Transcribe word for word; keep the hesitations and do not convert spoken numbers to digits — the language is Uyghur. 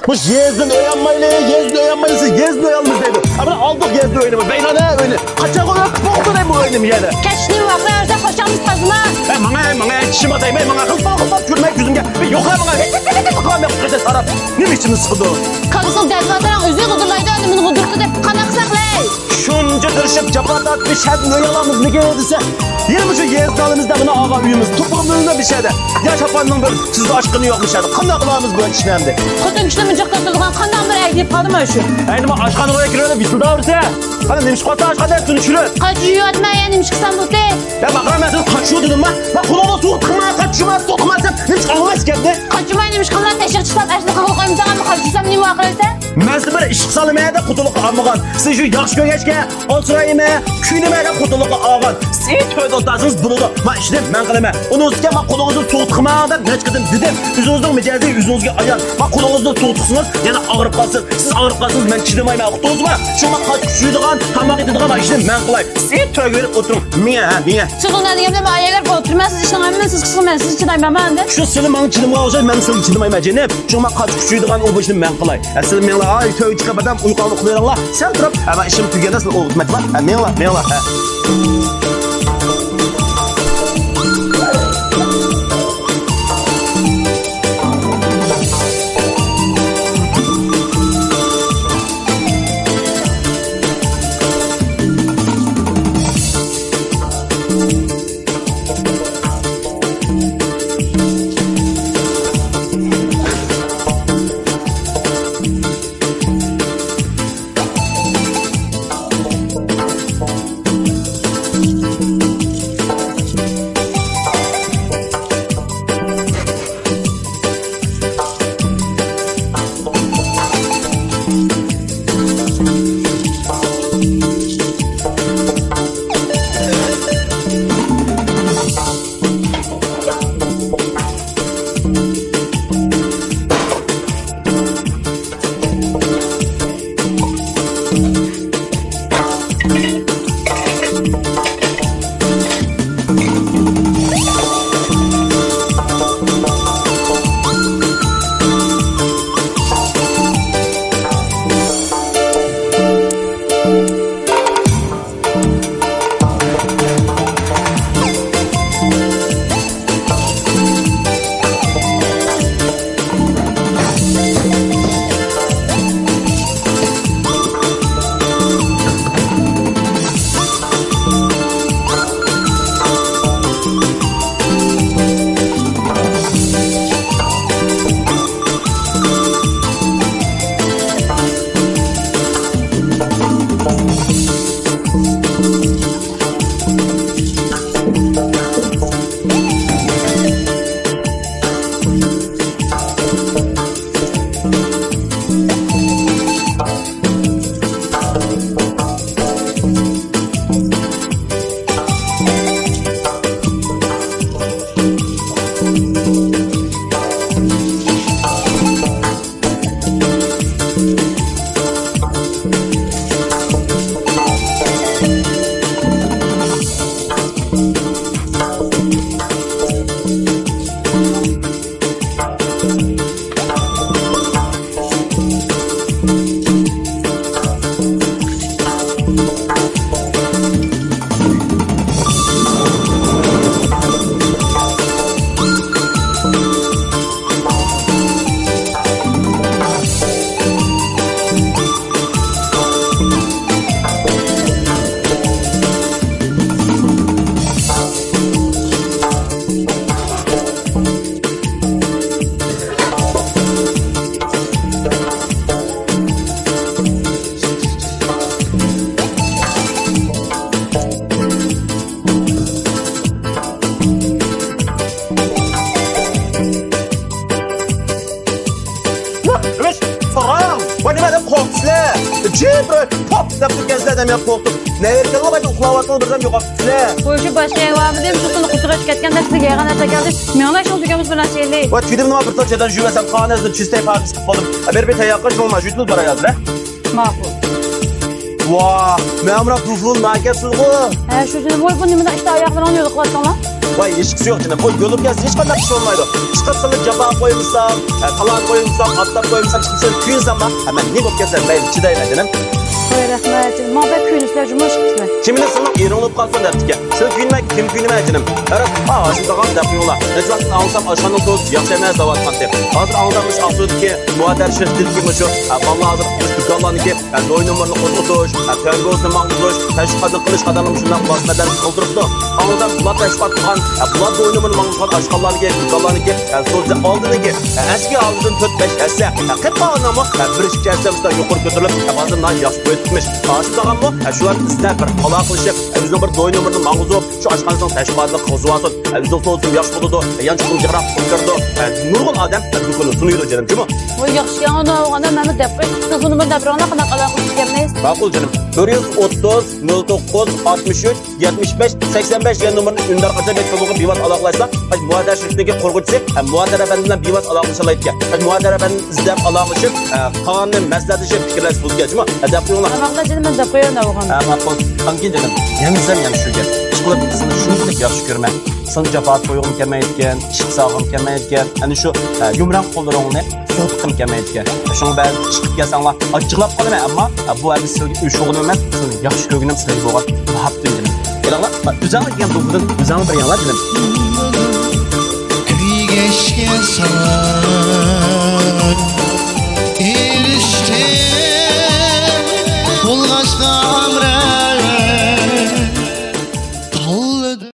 بۇ يېزىدىن ئۆي ئالمايلى، يېزىدىن ئۆي ئالمايلى، يېزىدىن ئۆي ئالىمىز دەيدۇ. ئا، بۇنى ئالدۇق يېزىدىن ئۆينى، بۇ ۋەيرانە ئۆينى. قاچانغۇ ئۆي قىلىپ بولدۇم بۇ ئۆينى يەنە. كەچلىك ۋاقىت ئارىسىدا قاچاڭمىز تازىما. ئە، ماڭا، ماڭا، چىشىم ئاتايماي، ماڭا، غىلپا، غىلپا كۆرمەي كۆزۈمگە. بىر يوقلا ماڭا. كۆزۈڭگە ساراپ. نېمە ئىچىمنى سىقىدۇ؟ كالىسىنىڭ دەردىنى ئاتىراڭ ئۆزى غۇدۇرلايدۇ، ئەمدى مېنى غۇدۇرلىدى دەپ قانداق قىلساق بىلەي؟ شۇنچە تىرىشىپ جاپا تارتىپ شەھەردىن ئۆي ئالامىزمىكىن دېسە، يەنە مۇشۇ يېزىدىن ئالىمىز دەپ مانا ئالغان ئۆيىمىز توپىغا مۆلىنىپ بىر شەھەردە. ياش ئاپامنىڭ بىر تۈزدە ئاچقىنى يوق بىر شەھەردە. قانداق قىلامىز بۇ ئىشنى ئەمدى؟ خوتۇن كىشىنى مۇنچاق قىلىدىغان قانداق بىر ئەيىب دېيىپ قالدىم شۇ. ئەينى ما ئاشخانىغا كىرىۋېلىپ يېتىلداۋۇرسە. ئانا نېمە ئىش قىلسا ئاشخانا سۇنى چۈشۈرۈپ. قايتا يۇيۇۋاتماي يا نېمە ئىش قىلسام بولدى؟ يا باقرام، مەن سېنى قاچ شۇ دېدىمما؟ ما قۇلىقىڭغا سوغۇق تىقما، قاچ شۇما سوغۇق تىقما دېسەم، نېمە ئىش قىلىڭلار ئىكەندى؟ قاچماي نېمە ئىش قىلىمەن، تەشۋىق چىقسام ئەسلى قىلغۇلۇق ئەمسەڭ، ئەمما قاچ دېسەم نېمە ۋاقىت؟ مەن سىزگە بىر ئىش قىلسالىمەن دەپ قۇتۇلۇققا ئالمىغان. سىز شۇ ياخشى كۆرگەچكە، ئاسرايمەن، كۆيۈنىمەن دەپ قۇتۇلۇققا ئالغان. سىز تۆۋەندە ئولتۇرسىڭىز بولىدۇ. ما ئىشنى مەن قىلىمەن. ئۇنىڭ ئۈستىگە ما قولىڭىزنى سوغۇق تىقماڭ دەپ نەچچە قېتىم دېدىم. ئۆزىڭىزنىڭ مىجەزى ئۆزىڭىزگە ئايان. ما قولىڭىزنى سوغۇق تىقسىڭىز يەنە ئاغرىپ قالىسىز. سىز ئاغرىپ قالسىڭىز مەن چىدىمايمەن. ئۇقتىڭىزمۇ؟ شۇڭا قاچ كۈچىيىدىغان، تاماق يېتىدىغان ما ئىشنى مەن قىلاي. سىز تۆگە بېرىپ ئولتۇرۇڭ. مېڭە، ھە، مېڭە. سىز ئۇنداق دېگەندە مەن ئاياغلار ئولتۇرمەن، سىز ئىشلىڭىزنى، سىز قىلسىڭىز مەن سىز چىدايمەنما ئەمدى؟ شۇ سىلى ماڭا چىدىمىغان ئوخشاش، مەن سىلىگە چىدىمايمەن جېنىم. شۇڭا قاچ كۈچىيىدىغان ئۇ بۇ ئىشنى مەن قىلاي. ھە، سىلى مېڭىلا، ئاي، تۆگە چىقىپ ئادەم ئۇيقۇڭلار ئۇخلىۋېرىڭلار. سەل تۇرۇپ، ھە، مەن ئىشىم تۈگىگەندە سىلى ئويغىتىمەن. ھە، مېڭىلا، مېڭىلا، ھە. ۋاي، نېمە دەپ قورقتۇڭلار؟ جىپ، پوپ دەپ تۇرغان سىلەر دەم يەپ قورقتۇم. نەۋرىكەنلا بايدا ئۇخلاۋاتقان بىردەم يوقاپتۇ سىلەر. بۇ شۇ باشقا ئەھۋالمىدىم، شۇ سۇنى قۇسۇرغا چىقىپ كەتكەندە سىزگە ياغان نەرسە كەلدى. مېڭىڭلار شۇڭا تۈگەمىز بىر نەرسە يېيىلى. ۋاي، تۈگىدىم نېمە بىر تال چەتەن جۈۋەسەم قالغان نەرسىنى چۈستەي پاكىز قىلىپ بولدۇم. بېرىپ تەييار قىلىش بولما، جۈتۈل بارايازلە. ماقۇل. ۋاھ، مەمۇر بۇفۇل ماكەتسىزغۇ. ھە، شۇ جېنىم. ۋاي، بۇ نېمىدە ئىشتا ئاياغلىرىڭنى يولۇقۇۋاتتىڭلار؟ ۋاي، ھېچقىسى يوق جېنىم. ئۇ يولۇپ كەلسە ھېچقانداق ئىش بولمايدۇ. ئىشقىلسىلا جاپا قويمىسام، ھە، تالان قويمىسام، ئاتلاپ قويمىسام، ئىشقىلسا كۆيۈنسەملا، ھە، مەن نېمە بولۇپ كەتسە مەيلى، چىدايمەن جېنىم. ۋاي، رەھمەت جېنىم. ماڭا بەك كۆيۈنۈسىلەر جۇمۇ ئىشقىلسىلەر. كىمنى سېنىڭ ئېرىڭ بولۇپ قالسۇن دەپتىكەن. سىلەر كۆيۈنمەي، كىم كۆيۈنمەي جېنىم. راست، ھا، ھاشىم تاغام دەپ قويۇڭلار. نەچچە ۋاقىتتىن ئاڭلىسام ئاشخانىنىڭ سودىسى ياخشى ئەمەس دەۋاتقانتى. ھازىر ئاڭلىسام مۇشۇ ئاقسۇدىكى مۇھەددەر شىركىتىدىكى مۇشۇ، ھە، بالىلار ھازىر مۇشۇ دۇكانلارنىڭكى ھە، نوي نومۇرنى قوزغىتىش، ھە، تۆۋەنگە ئۇسنى ماڭغۇزۇش، تەشۋىقاتنى قىلىش قاتارلىق مۇشۇنداق مۇلازىمەتلەرنى قىلدۇرۇپتۇ. ئاڭلىسام بۇلار تەشۋىقات قىلغان، ھە، بۇلار نوي نومۇرنى ماڭغۇزغان ئاشخانىلارنىڭكى، دۇكانلارنىڭكى، ھە، سودىسى ئالدىنىكى، ھە، ئەسكى ھالىتىدىن تۆت بەش ھەسسە، ھە، قېلىپ قالغىنىمۇ، ھە، بىر ئىككى ھەسسە مۇشۇنداق يۇقىرى كۆتۈرۈلۈپ، ھە، ھازىر ناھايىتى ياخشى بولۇپ كەتمىش. ھاشىم تاغاممۇ، ھە، شۇلارنى ئىزدەپ بىر ئالاقىلىشىپ، ئۆزىنىڭ بىر نوي نومۇرىنى ماڭغۇزۇپ، شۇ ئاشخانىسىنىڭ تەشۋىقاتىنى قىلغۇزۇۋالسۇن. ھە، ئۆزىنىڭ سودىسىمۇ ياخشى بولىدۇ، ھە، يانچۇقىمۇ جىقراق پۇل كىرىدۇ. ھە، نۇرغۇن ئادەم، ھە، دۇكىنىنى تونۇيدۇ جېنىم، جۇمۇ. ۋاي، ياخشى ئىكەن، ئۇنداق بولغاندا مەنمۇ دەپ قوي. تېلېفون نومۇرىنى دەپ بېرىڭلار، قانداق ئالاقىلىشىپ كەلمەيسىز؟ ماقۇل جېنىم. بىر يۈز ئوتتۇز، نۆل توققۇز، ئاتمىش ئۈچ، يەتمىش بەش، سەكسەن بەش دېگەن نومۇرنى ئۈندىدار قاچان بەك بولغان بىۋاسىتە ئالاقىلاشسا، مۇھەددەر شىركىتىنىڭكى قۇرغۇچىسى، ھە، مۇھەددەر ئەپەندى بىلەن بىۋاسىتە ئالاقىلىشالايدىكەن. ھە، مۇھەددەر ئەپەندىنى ئىزدەپ ئالاقىلىشىپ، ھە، قالغاننى مەسلىھەتلىشىپ پىكىرلەشسە بولىدىكەن جۇمۇ. ھە، دەپ قويۇڭلار. ماقۇل جېنىم، مەن دەپ قوياي، ئۇنداق بولغاندا. ھە، ماقۇل. ئاندىن كېيىن جېنىم، يەنە بىزەم يەنە شۇ گەپ. ئىشقىلىپ سېنى شۇنچىلىك ياخشى كۆرىمەن. سېنى جاپا قويغۇم كەلمەيدىكەن، ئىشقا سالغۇم كەلمەيدىكەن. ئەنە شۇ، ھە، يۇمران قوللىرىڭنى سىلقىم كەلمەيدىكەن. شۇڭا بەزىدە ئىشقا كەلسەڭلار ئاچچىقلاپ قالىمەن، ئەمما، ھە، بۇ ئەمدى سىلەرگە ئۆچ بولغىنىم ئەمەس، سىلەرنى ياخشى كۆرگىنىم سىلەرگە بولغان مۇھەببىتىم جېنىم. كېلىڭلار، ئۆزۈڭلار دېگەن بۇلبۇلدىن ئۆزۈڭلار بىر ياڭلار جېنىم. كۆيگەچكە ساڭا